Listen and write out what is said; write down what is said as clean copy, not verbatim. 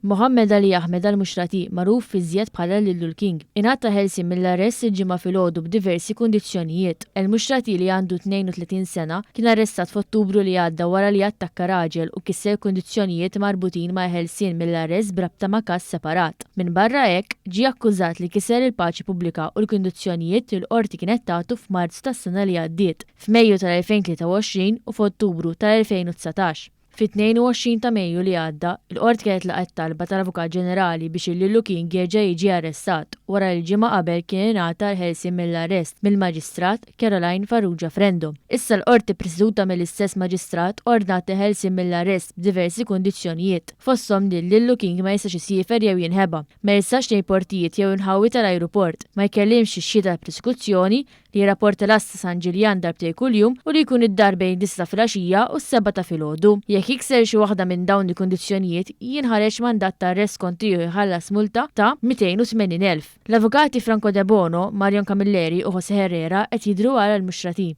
Mohammed Ali Ahmed Al-Mushrati, magħruf iżjed bħala Lillu l-King, ingħata ħelsien mill-arrest il-Ġimgħa filgħodu b'diversi kundizzjonijiet. El-Mushrati li għandu 32 sena, kien arrestat f'Ottubru li għadda wara li attakka raġel u kisser kundizzjonijiet marbutin ma' ħelsien mill-arrest b'rabta ma' każ separat. Minbarra hekk, ġie akkużat li kiser il-paċi pubblika u l-kundizzjonijiet li l-Qorti kienet tagħtu f'Marzu tas-sena li għaddiet, f'Mejju tal-2023 u f'Ottubru tal-2019. Fit-22 ta' Mejju li għadda, il-Qorti kienet laqgħet talba tal-Avukat Ġenerali biex il-Lillu King jerġa' jiġi arrestat wara li l-ġimgħa qabel kien ingħata l-ħelsien mill-arrest mill-Maġistrat Caroline Farrugia Frendo. Issa l-Qorti ppreseduta mill-istess Maġistrat ordnat il-ħelsien mill-arrest b'diversi kundizzjonijiet, fosthom li l-Lillu King ma jistax isiefer jew jinħeba, ma jistax lejn portijiet jew inħawi tal-ajruport, ma jkellimx ix-xhieda tal-prosekuzzjoni, li jirrapporta l-Għassa San Ġiljan darbtejn kuljum u li jkun id-dar bejn id-disgħa ta' filgħaxija u s-sebgħa ta' filgħodu. Jekk jikser xi waħda minn dawn il-kundizzjonijiet, jinħareġ mandat ta' arrest kontrih u jħallas multa ta' 280,000. L-avukati Franco Debono, Marion Camilleri u José Herrera qed jidhru għal Al-Mushrati.